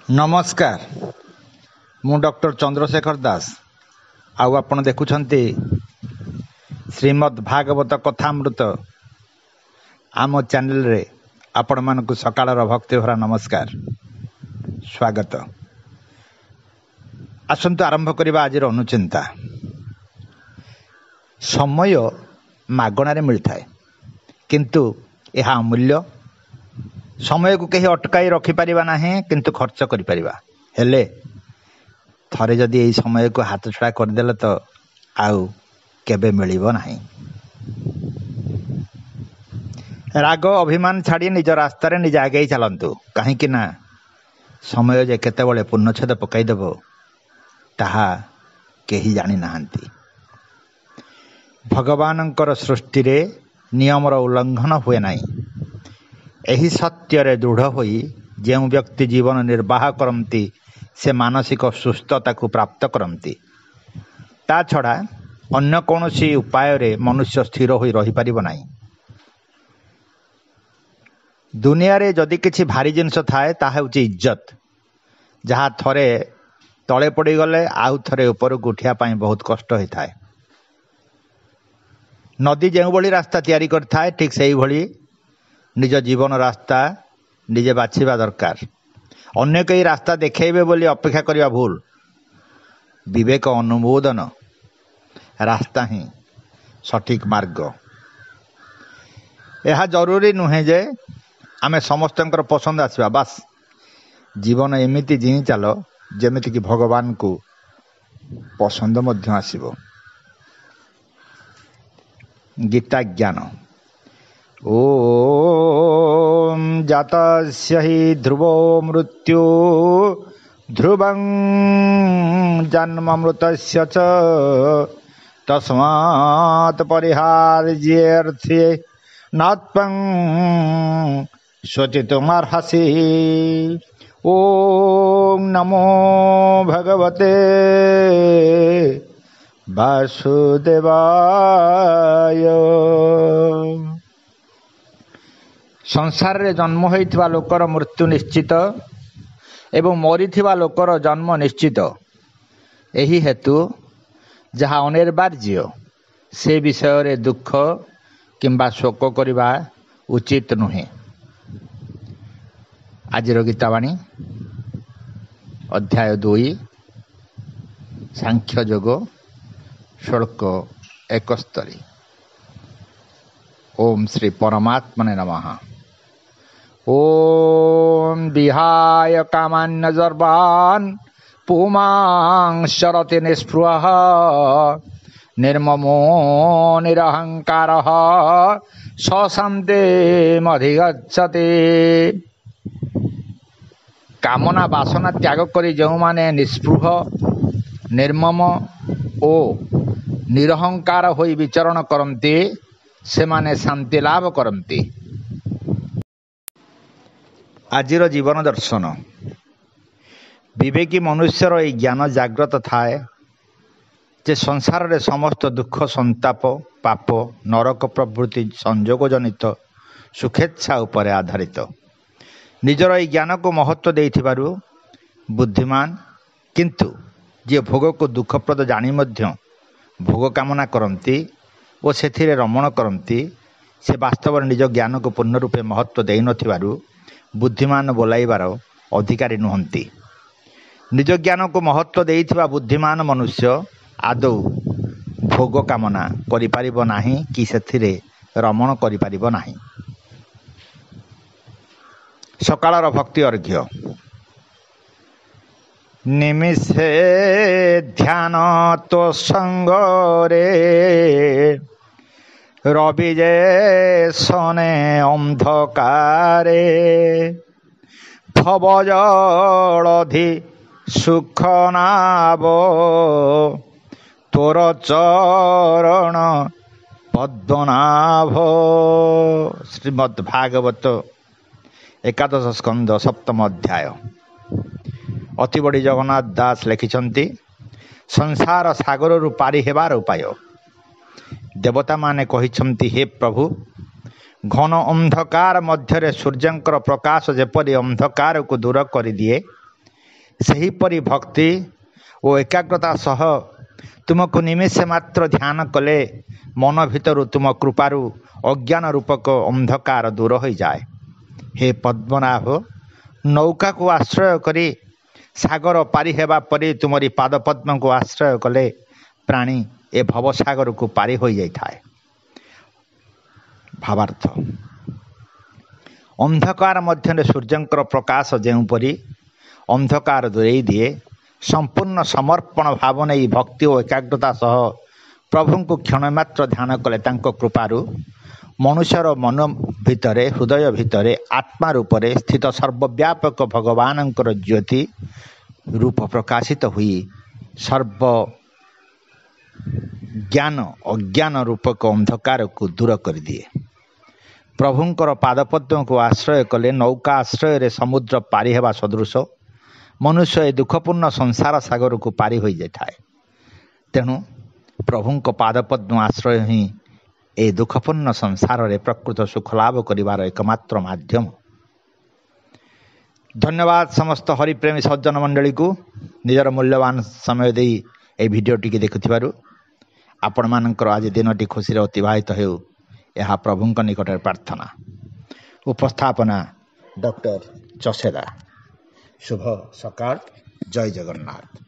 ନମସ୍କାର, ମୁଁ ଡକ୍ଟର ଚନ୍ଦ୍ରଶେଖର ଦାସ, ଆଉ ଆପଣ ଦେଖୁଛନ୍ତି ଶ୍ରୀମଦ୍ ଭାଗବତ କଥାମୃତ। ଆମ ଚ୍ୟାନେଲରେ ଆପଣମାନଙ୍କୁ ସକାଳର ଭକ୍ତିଭରା ନମସ୍କାର, ସ୍ୱାଗତ। ଆସନ୍ତୁ ଆରମ୍ଭ କରିବା ଆଜିର ଅନୁଚିନ୍ତା। ସମୟ ମାଗଣାରେ ମିଳିଥାଏ, କିନ୍ତୁ ଏହା ଅମୂଲ୍ୟ। ସମୟକୁ କେହି ଅଟକାଇ ରଖିପାରିବା ନାହିଁ, କିନ୍ତୁ ଖର୍ଚ୍ଚ କରିପାରିବା। ହେଲେ ଥରେ ଯଦି ଏହି ସମୟକୁ ହାତଛଡ଼ା କରିଦେଲେ ତ ଆଉ କେବେ ମିଳିବ ନାହିଁ। ରାଗ ଅଭିମାନ ଛାଡ଼ି ନିଜ ରାସ୍ତାରେ ନିଜେ ଆଗେଇ ଚାଲନ୍ତୁ, କାହିଁକି ନା ସମୟ ଯେ କେତେବେଳେ ପୂର୍ଣ୍ଣଚ୍ଛେଦ ପକାଇଦେବ ତାହା କେହି ଜାଣିନାହାନ୍ତି। ଭଗବାନଙ୍କର ସୃଷ୍ଟିରେ ନିୟମର ଉଲ୍ଲଂଘନ ହୁଏ ନାହିଁ। ଏହି ସତ୍ୟରେ ଦୃଢ଼ ହୋଇ ଯେଉଁ ବ୍ୟକ୍ତି ଜୀବନ ନିର୍ବାହ କରନ୍ତି, ସେ ମାନସିକ ସୁସ୍ଥତାକୁ ପ୍ରାପ୍ତ କରନ୍ତି। ତା ଛଡ଼ା ଅନ୍ୟ କୌଣସି ଉପାୟରେ ମନୁଷ୍ୟ ସ୍ଥିର ହୋଇ ରହିପାରିବ ନାହିଁ। ଦୁନିଆରେ ଯଦି କିଛି ଭାରି ଜିନିଷ ଥାଏ, ତାହା ହେଉଛି ଇଜ୍ଜତ, ଯାହା ଥରେ ତଳେ ପଡ଼ିଗଲେ ଆଉ ଥରେ ଉପରକୁ ଉଠିବା ପାଇଁ ବହୁତ କଷ୍ଟ ହୋଇଥାଏ। ନଦୀ ଯେଉଁଭଳି ରାସ୍ତା ତିଆରି କରିଥାଏ, ଠିକ୍ ସେଇଭଳି ନିଜ ଜୀବନ ରାସ୍ତା ନିଜେ ବାଛିବା ଦରକାର। ଅନ୍ୟ କେହି ରାସ୍ତା ଦେଖାଇବେ ବୋଲି ଅପେକ୍ଷା କରିବା ଭୁଲ। ବିବେକ ଅନୁମୋଦନ ରାସ୍ତା ହିଁ ସଠିକ୍ ମାର୍ଗ। ଏହା ଜରୁରୀ ନୁହେଁ ଯେ ଆମେ ସମସ୍ତଙ୍କର ପସନ୍ଦ ଆସିବା, ବାସ୍ ଜୀବନ ଏମିତି ଜିଇଁ ଚାଲ ଯେମିତିକି ଭଗବାନଙ୍କୁ ପସନ୍ଦ ମଧ୍ୟ ଆସିବ। ଗୀତା ଜ୍ଞାନ। ଓମ୍ ଜାତସ୍ୟ ହି ଧ୍ରୁବୋ ମୃତ୍ୟୁ ଧ୍ରୁବଂ ଜନ୍ମ ମୃତସ୍ୟ ଚ ତସ୍ମାତ୍ ପରିହାର୍ଯ୍ୟର୍ଥେ ନାତ୍ମଂ ଶୋଚିତୁମର୍ହସି। ଓମ୍ ନମୋ ଭଗବତେ ବାସୁଦେବାୟ। ସଂସାରରେ ଜନ୍ମ ହୋଇଥିବା ଲୋକର ମୃତ୍ୟୁ ନିଶ୍ଚିତ ଏବଂ ମରିଥିବା ଲୋକର ଜନ୍ମ ନିଶ୍ଚିତ। ଏହି ହେତୁ ଯାହା ଅନିବାର୍ଯ୍ୟ, ସେ ବିଷୟରେ ଦୁଃଖ କିମ୍ବା ଶୋକ କରିବା ଉଚିତ ନୁହେଁ। ଆଜିର ଗୀତାବାଣୀ ଅଧ୍ୟାୟ 2, ସାଂଖ୍ୟ ଯୋଗ, ଶ୍ଳୋକ 71। ଓମ୍ ଶ୍ରୀ ପରମାତ୍ମନେ ନମଃ। ଓମ୍ ବିହାୟ କାମାନ୍ୟ ସର୍ବାନ୍ ପୁମାଂଶରତି ନିସ୍ପୃହଃ ନିର୍ମମୋ ନିରହଙ୍କାରଃ ସଶାନ୍ତିମଧିଗଚ୍ଛତି। କାମନା ବାସନା ତ୍ୟାଗ କରି ଯେଉଁମାନେ ନିସ୍ପୃହ, ନିର୍ମମ ଓ ନିରହଙ୍କାର ହୋଇ ବିଚରଣ କରନ୍ତି, ସେମାନେ ଶାନ୍ତି ଲାଭ କରନ୍ତି। ଆଜିର ଜୀବନ ଦର୍ଶନ। ବିବେକୀ ମନୁଷ୍ୟର ଏହି ଜ୍ଞାନ ଜାଗ୍ରତ ଥାଏ ଯେ ସଂସାରରେ ସମସ୍ତ ଦୁଃଖ, ସନ୍ତାପ, ପାପ, ନରକ ପ୍ରଭୃତି ସଂଯୋଗଜନିତ ସୁଖେଚ୍ଛା ଉପରେ ଆଧାରିତ। ନିଜର ଏହି ଜ୍ଞାନକୁ ମହତ୍ତ୍ୱ ଦେଇଥିବାରୁ ବୁଦ୍ଧିମାନ, କିନ୍ତୁ ଯିଏ ଭୋଗକୁ ଦୁଃଖପ୍ରଦ ଜାଣି ମଧ୍ୟ ଭୋଗ କାମନା କରନ୍ତି ଓ ସେଥିରେ ରମଣ କରନ୍ତି, ସେ ବାସ୍ତବରେ ନିଜ ଜ୍ଞାନକୁ ପୂର୍ଣ୍ଣ ରୂପେ ମହତ୍ତ୍ୱ ଦେଇନଥିବାରୁ ବୁଦ୍ଧିମାନ ବୋଲାଇବାର ଅଧିକାରୀ ନୁହନ୍ତି। ନିଜ ଜ୍ଞାନକୁ ମହତ୍ତ୍ୱ ଦେଇଥିବା ବୁଦ୍ଧିମାନ ମନୁଷ୍ୟ ଆଦୌ ଭୋଗ କାମନା କରିପାରିବ ନାହିଁ କି ସେଥିରେ ରମଣ କରିପାରିବ ନାହିଁ। ସକାଳର ଭକ୍ତି ଅର୍ଘ୍ୟ। ନିମିଷେ ଧ୍ୟାନ ତୋ ସଙ୍ଗରେ ରବି ଯେ ଶନେ ଅନ୍ଧକାରେ, ଭବ ଜଳଧି ସୁଖ ନାବ ତୋର ଚରଣ ପଦ୍ମନାଭ। ଶ୍ରୀମଦ୍ ଭାଗବତ ଏକାଦଶ ସ୍କନ୍ଧ ସପ୍ତମ ଅଧ୍ୟାୟ। ଅତିବଡ଼ି ଜଗନ୍ନାଥ ଦାସ ଲେଖିଛନ୍ତି, ସଂସାର ସାଗରରୁ ପାରି ହେବାର ଉପାୟ। ଦେବତାମାନେ କହିଛନ୍ତି, ହେ ପ୍ରଭୁ, ଘନ ଅନ୍ଧକାର ମଧ୍ୟରେ ସୂର୍ଯ୍ୟଙ୍କର ପ୍ରକାଶ ଯେପରି ଅନ୍ଧକାରକୁ ଦୂର କରିଦିଏ, ସେହିପରି ଭକ୍ତି ଓ ଏକାଗ୍ରତା ସହ ତୁମକୁ ନିମିଷେ ମାତ୍ର ଧ୍ୟାନ କଲେ ମନ ଭିତରୁ ତୁମ କୃପାରୁ ଅଜ୍ଞାନ ରୂପକ ଅନ୍ଧକାର ଦୂର ହୋଇଯାଏ। ହେ ପଦ୍ମନାଭ, ନୌକାକୁ ଆଶ୍ରୟ କରି ସାଗର ପାରି ହେବା ପରି ତୁମରି ପାଦପଦ୍ମକୁ ଆଶ୍ରୟ କଲେ ପ୍ରାଣୀ ଏ ଭବସାଗରକୁ ପାରି ହୋଇଯାଇଥାଏ। ଭାବାର୍ଥ, ଅନ୍ଧକାର ମଧ୍ୟରେ ସୂର୍ଯ୍ୟଙ୍କର ପ୍ରକାଶ ଯେଉଁପରି ଅନ୍ଧକାର ଦୂରେଇ ଦିଏ, ସମ୍ପୂର୍ଣ୍ଣ ସମର୍ପଣ ଭାବ ନେଇ ଭକ୍ତି ଓ ଏକାଗ୍ରତା ସହ ପ୍ରଭୁଙ୍କୁ କ୍ଷଣମାତ୍ର ଧ୍ୟାନ କଲେ ତାଙ୍କ କୃପାରୁ ମନୁଷ୍ୟର ମନ ଭିତରେ, ହୃଦୟ ଭିତରେ ଆତ୍ମା ରୂପରେ ସ୍ଥିତ ସର୍ବବ୍ୟାପକ ଭଗବାନଙ୍କର ଜ୍ୟୋତି ରୂପ ପ୍ରକାଶିତ ହୋଇ ସର୍ବ ଜ୍ଞାନ ଅଜ୍ଞାନ ରୂପକ ଅନ୍ଧକାରକୁ ଦୂର କରିଦିଏ। ପ୍ରଭୁଙ୍କର ପାଦପଦ୍ମକୁ ଆଶ୍ରୟ କଲେ ନୌକା ଆଶ୍ରୟରେ ସମୁଦ୍ର ପାରି ହେବା ସଦୃଶ ମନୁଷ୍ୟ ଏ ଦୁଃଖପୂର୍ଣ୍ଣ ସଂସାର ସାଗରକୁ ପାରି ହୋଇଯାଇଥାଏ। ତେଣୁ ପ୍ରଭୁଙ୍କ ପାଦପଦ୍ମ ଆଶ୍ରୟ ହିଁ ଏ ଦୁଃଖପୂର୍ଣ୍ଣ ସଂସାରରେ ପ୍ରକୃତ ସୁଖ ଲାଭ କରିବାର ଏକମାତ୍ର ମାଧ୍ୟମ। ଧନ୍ୟବାଦ ସମସ୍ତ ହରିପ୍ରେମୀ ସଜ୍ଜନ ମଣ୍ଡଳୀକୁ ନିଜର ମୂଲ୍ୟବାନ ସମୟ ଦେଇ ଏହି ଭିଡ଼ିଓଟିକି ଦେଖୁଥିବାରୁ। ଆପଣମାନଙ୍କର ଆଜି ଦିନଟି ଖୁସିରେ ଅତିବାହିତ ହେଉ, ଏହା ପ୍ରଭୁଙ୍କ ନିକଟରେ ପ୍ରାର୍ଥନା। ଉପସ୍ଥାପନା ଡକ୍ଟର ଚଷେଦା। ଶୁଭ ସକାଳ, ଜୟ ଜଗନ୍ନାଥ।